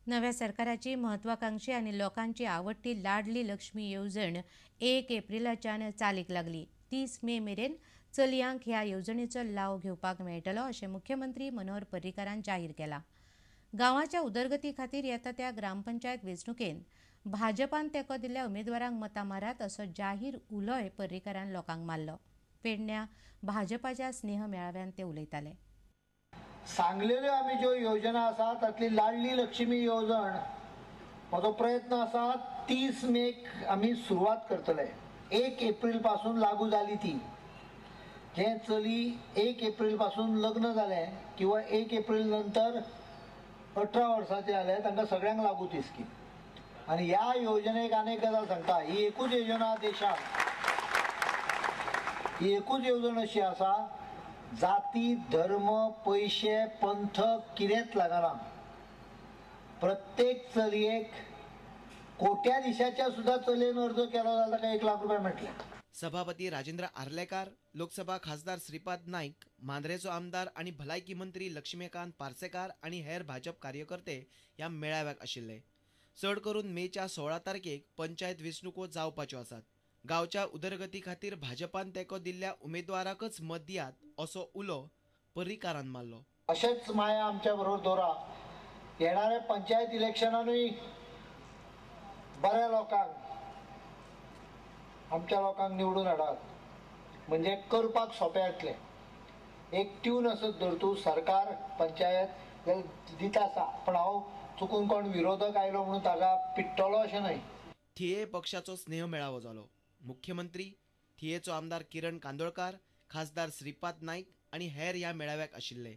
नव्या सरकाराची महत्वाकांक्षी आनी लोकांची आवडटी लाडली लक्ष्मी येवजण 1 एप्रिलाच्यान चालीक लागली. 30 मे मेरेन चलयांक ह्या येवजणेचो लाव घेवपाक मेळटलो अशें मुख्यमंत्री मनोहर पर्रीकारान जाहीर केलां. गांवाच्या उदरगती खातीर येता त्या ग्रामपंचायत वेंचणुकेंत भाजपान तेंको दिल्ल्या उमेदवारांक मतां मारात असो जाहीर उलोय पर्रीकारान लोकांक मारलो. पेडण्या भाजपाच्या स्नेह मेळाव्यान ते उलयताले. सांगलेल्यो आमी ज्यो योजना आसा तातली लाडली लक्ष्मी येवजण म्हजो प्रयत्न आसा 30 मेक आमी सुरवात करतले. 1 एप्रील पासून लागू जाली ती. जे चली 1 एप्रील पासून लग्न जालें किंवा 1 एप्रील नंतर 18 वर्सांचे जाले तांकां सगळ्यांक लागू ती स्कीम. आनी ह्या योजनेक आनी एक गजाल सांगता, ही एकूच योजना देशांत, ही एकूच येवजण अशी आसा, जाती धर्म पयशे पंथ कितेंच लागना. प्रत्येक चलयेक कोट्याधिशाच्या सुद्धा चलयेन अर्ज केलो जाल्यार ताका 1 लाख रुपया मेळटले. सभापती राजेंद्र आर्लेकार, लोकसभा खासदार श्रीपाद नाईक, मांद्रेचो आमदार आनी भलायकी मंत्री लक्ष्मीकांत पार्सेकार आनी हेर भाजप कार्यकर्ते ह्या मेळाव्याक आशिल्ले. चड करून मेच्या 16 तारखेक पंचायत वेंचणुको जावपाच्यो आसात. गांवच्या उदरगती खातीर भाजपान तेंको दिल्ल्या उमेदवाराकच मत दियात असो उलो पर्रीकारान मारलो. अशेंच माया आमच्या बरोबर दवरा. येणाऱ्या पंचायत इलेक्शनानूय बऱ्या लोकांक, आमच्या लोकांक निवडून हाडात, म्हणजे करपाक सोंपें जातलें. एक ट्यून असत धर तूं सरकार पंचायत दिता आसा, पण हांव चुकून कोण विरोधक आयलो म्हणून ताका पिट्टलो अशें न्हय. थिये पक्षाचो स्नेह मेळावो जालो. मुख्यमंत्री, थियेचो आमदार किरण कांदोळकार, खासदार श्रीपाद नाईक आनी हेर ह्या मेळाव्याक आशिल्ले.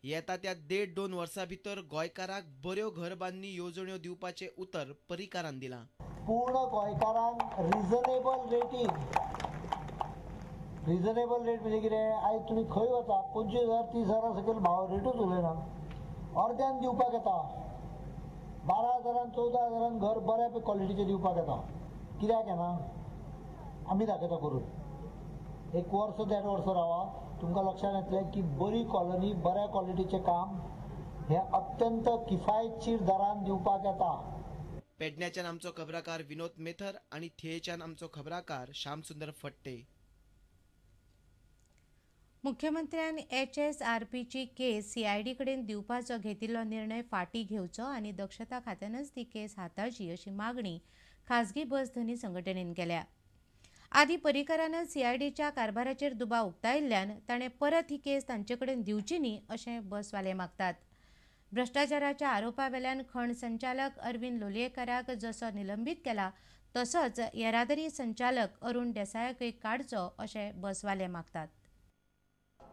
येता त्या 1.5-2 वर्सां भितर गोंयकाराक बऱ्यो घर बांदणी येवजण्यो दिवपाचें उतर पर्रीकारान दिलां. पूर्ण गोंयकारांक रिजनेबल रेटीन, रिजनेबल रेट म्हणजे कितें, आयज तुमी खंय वता 25,000 30,000 सकयल भाव रेटूच उलयना, अर्द्यान दिवपाक येता. 12,000 14,000 घर बऱ्या क्वॉलिटीचें दिवपाक येता. कित्याक येना? आमी दाखयता करून. 1 वर्स 1.5 वर्स रावा, तुमकां लक्षांत येतलें की बरी कॉलनी, बऱ्या क्वॉलिटीचें काम हें अत्यंत किफायतशीर दरान दिवपाक येता. पेडण्याच्यान आमचो खबराकार विनोद मेथर आनी थियेच्यान आमचो खबराकार श्यामसुंदर फट्टे. मुख्यमंत्र्यान HSRPची केस CID कडेन दिवपाचो घेतिल्लो निर्णय फाटीं घेवचो आनी दक्षता खात्यानच ती केस हाताळची अशी मागणी खासगी बस धनी संघटनेन केल्या. आदी पर्रीकारान CIDच्या कारभाराचेर दुबाव उक्तायिल्ल्यान ताणें परत ही केस तांचे कडेन दिवची न्ही अशें बसवाले मागतात. भ्रश्टाचाराच्या आरोपा वेल्यान खण संचालक अरविंद लोलयेकाराक जसो निलंबीत केला तसोच येरादारी संचालक अरुण देसायाकय काडचो अशें बसवाले मागतात.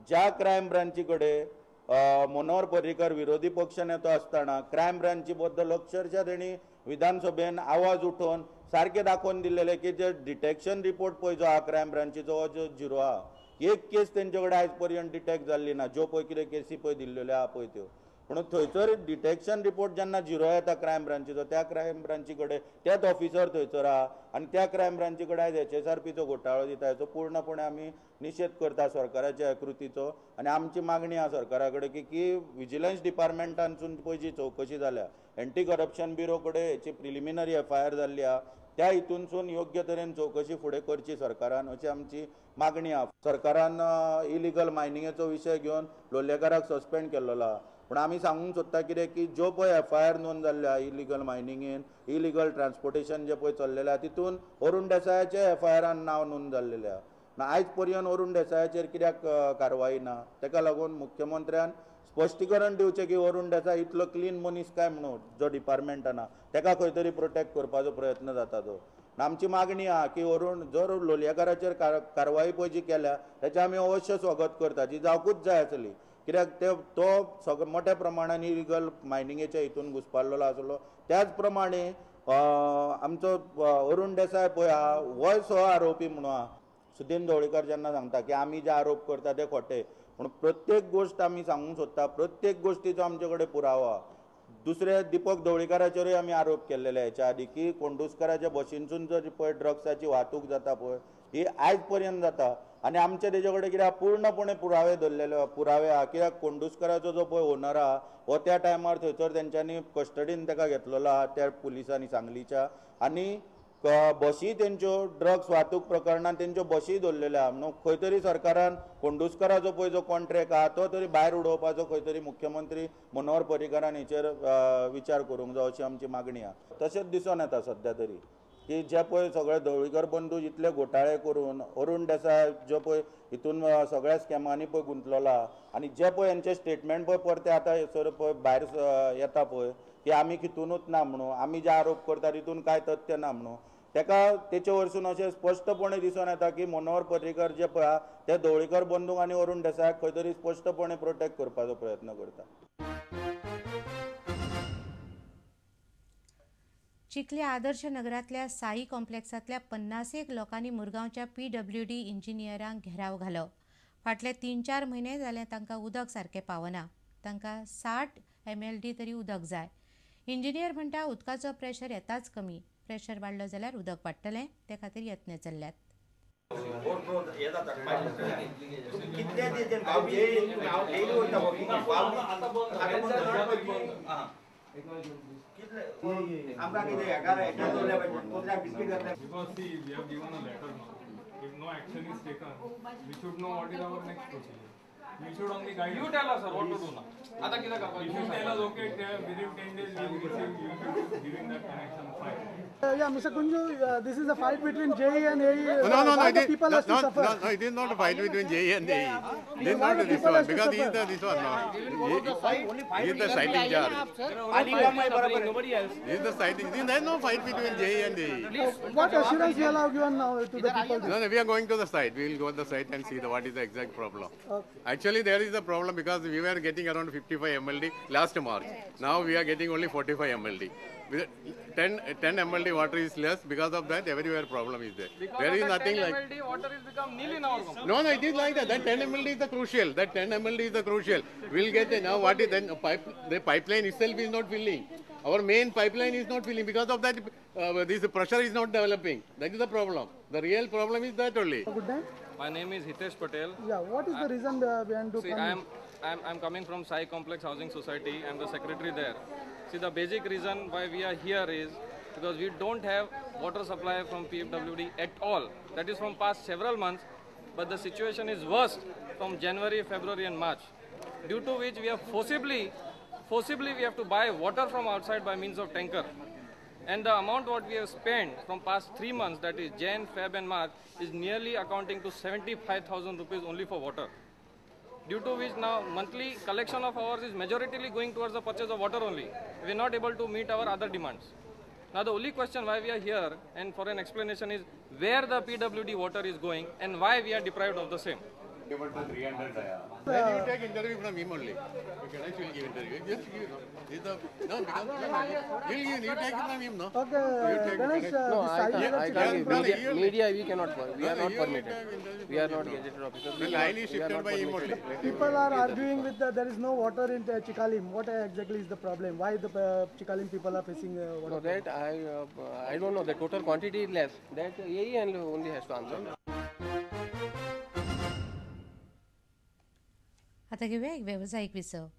ज्या क्रायम ब्रांची कडेन मनोहर पर्रीकर विरोधी पक्ष नेतो आसतना क्रायम ब्रांची बद्दल अक्षरशः तेणी विधानसभेन आवाज उठोवन सारकें दाखोवन दिल्लें की जे डिटेक्शन रिपोर्ट पळय जो आहा क्रायम ब्रांचीचो जो झिरो आहा, एक केस तेंचे कडेन आयज पर्यंत डिटेक्ट जाल्ली ना. ज्यो पळय कितें केसी पळय दिल्ल्यो आहा पळय त्यो, पूण थंयसर डिटेक्शन रिपोर्ट जेन्ना झिरो येता क्रायम ब्रांचीचो, त्या क्रायम ब्रांची कडेन तेच ऑफिसर थंयसर आहा आनी त्या क्रायम ब्रांची कडेन आयज HSRPचो घोटाळो दिता. हेचो पूर्णपणे आमी निशेध करता सरकाराच्या कृतीचो आनी आमची मागणी आहा सरकारा कडेन की विजिलन्स डिपार्टमेंटानसून पळय जी चवकशी जाल्या, एंटी करप्शन ब्युरो कडेन हेची प्रिलिमिनरी FIR जाल्ली आहा, त्या हितूनसून योग्य तरेन चवकशी फुडें करची सरकारान अशी आमची मागणी आहा. सरकारान इलिगल मायनिंगेचो विशय घेवन लोलयेकाराक सस्पेंड केल्लो आहा, पूण आमी सांगूंक सोदता कितें की ज्यो पळय FIR नोंद जाल्ल्यो आहा इलिगल मायनिंगेन, इलिगल ट्रान्सपोर्टेशन जें पळय चल्लेलें आहा तितून अरुण देसायाचे FIRान नांव नोंद जाल्लेलें आहा. आयज पर्यंत अरुण देसायाचेर कित्याक कारवाय ना? ताका लागून मुख्यमंत्र्यान स्पश्टीकरण दिवचें की अरुण देसाय इतलो क्लीन मनीस काय म्हणून जो डिपार्टमेंटान आहा ताका खंय तरी प्रोटेक्ट करपाचो प्रयत्न जाता तो. आमची मागणी आहा की अरुण जर लोलयेकाराचेर कारवाय पळय जी केल्या ताचें आमी अवश्य स्वागत करता, जी जावकूच जाय आसली, कित्याक ते तो सगळे मोठ्या प्रमाणान इलिगल मायनिंगेच्या हितून घुसपाल्लो आसलो. त्याच प्रमाणे आमचो अरुण देसाय पळय आहा होय सह आरोपी म्हणून आहा. सुदीन ढवळीकर जेन्ना सांगता की आमी जे आरोप करता ते खोटे, पूण प्रत्येक गोश्ट आमी सांगूंक सोदता, प्रत्येक गोश्टीचो आमचे कडेन पुरावो आहा. दुसरे दीपक ढवळीकाराचेरूय आमी आरोप केल्लेले हेच्या आदी की कोंडुस्कराच्या बशीनसून जर पळय ड्रग्साची वाहतूक जाता पळय ही आयज पर्यंत जाता. आनी आमचे तेजे कडेन कितें पूर्णपणे पुरावे दवरलेले पुरावे आहा. कित्याक कोंडुस्कराचो जो पळय ओनर आहा हो त्या टायमार थंयसर तेंच्यांनी कस्टडीन ताका घेतलेलो आहा त्या पुलिसांनी सांगलीच्या, आनी बशी तेंच्यो ड्रग्स वाहतूक प्रकरणान तेंच्यो बशी दवरलेल्यो आहा. म्हणून खंय तरी सरकारान कोंडुस्कराचो पळय जो कॉन्ट्रॅक्ट आहा तो तरी भायर उडोवपाचो खंय तरी मुख्यमंत्री मनोहर पर्रीकारान हेचेर विचार करूंक जाय अशी आमची मागणी आहा. तशेंच दिसून येता सद्या तरी की जे पळय सगळे ढवळीकर बंधू जितले घोटाळे करून अरुण देसाय जो पळय हितून सगळ्या स्कॅमांनी पळय गुंतलेलो आहा, आनी जे पळय हेंचे स्टेटमेंट पळय परते आतां हेसर पळय भायर येता पळय की आमी हितूनूच ना म्हणून, आमी जे आरोप करता तितून कांय तथ्य ना म्हणून, तेका तेचे वरसून अशें स्पश्टपणे दिसून येता की मनोहर पर्रीकर जे पळय आहा ते ढवळीकर बंधूक आनी अरुण देसायाक खंय तरी स्पश्टपणे प्रोटेक्ट करपाचो प्रयत्न करता. चिखले आदर्श नगरांतल्या साई कॉम्प्लेक्सांतल्या 50 लोकांनी मुरगांवच्या पीडब्ल्यूडी इंजिनियरांक घेराव घालो. फाटले 3-4 म्हयने जाले तांकां उदक सारकें पावना. तांकां 60 MLD तरी उदक जाय. इंजिनियर म्हणटा उदकाचो प्रेशर येताच कमी, प्रेशर वाडलो जाल्यार उदक वाडटलें, ते खातीर यत्न चल्ल्यात. Because see, we have given a letter now. If no action is taken, we should know what is our next procedure. You should only guide. You tell us, sir, what to do now. You should tell us, okay, within 10 days we will receive, you should giving that connection file. Yeah, Mr. Kunju, this is a fight between JE and AE. No, no, no, it is, people no, has to suffer. No, no, it is not a fight between JE and AE. It is not this one, because he is the this one. No. He is the site in charge. He is the site in. There is no fight between JE and AE. What assurance you have given now to the people? No, no, we are going to the site. We will go to the site and see what is the exact problem. Okay. Actually, there is a problem because we were getting around 55 MLD last March. Now we are getting only 45 MLD. 10 MLD water is less. Because of that, everywhere problem is there. Because there is of that nothing 10 like MLD water is become nil in our company. No, no, it is like that. That 10 MLD is the crucial. That 10 MLD is the crucial. We'll get it now. What is then? The pipeline itself is not filling. Our main pipeline is not filling. Because of that, this pressure is not developing. That is the problem. The real problem is that only. Good day. My name is Hitesh Patel. Yeah, what is the reason behind to See, I'm coming from Sai Complex Housing Society. I'm the secretary there. See, the basic reason why we are here is because we don't have water supply from PWD at all. That is from past several months, but the situation is worst from January, February and March, due to which we are forcibly we have to buy water from outside by means of tanker. And the amount what we have spent from past 3 months, that is Jan, Feb and March, is nearly accounting to 75,000 rupees only for water. Due to which now monthly collection of ours is majoritarily going towards the purchase of water only. We are not able to meet our other demands. Now the only question why we are here and for an explanation is where the PWD water is going and why we are deprived of the same. 300. Then you take interview from him only. You can actually give interview. Just give. No, because you take it from him, no? Okay, Ganesh, no, I can't. Media, we cannot. We are not permitted. We are not gazetted officers. The line is shifted by him only. People are arguing with there is no water in Chicalim. What exactly is the problem? Why the Chicalim people are facing water? No, that I don't know. The total quantity is less. That AE only has to answer. आता घेऊया एक व्यावसायिक विसव.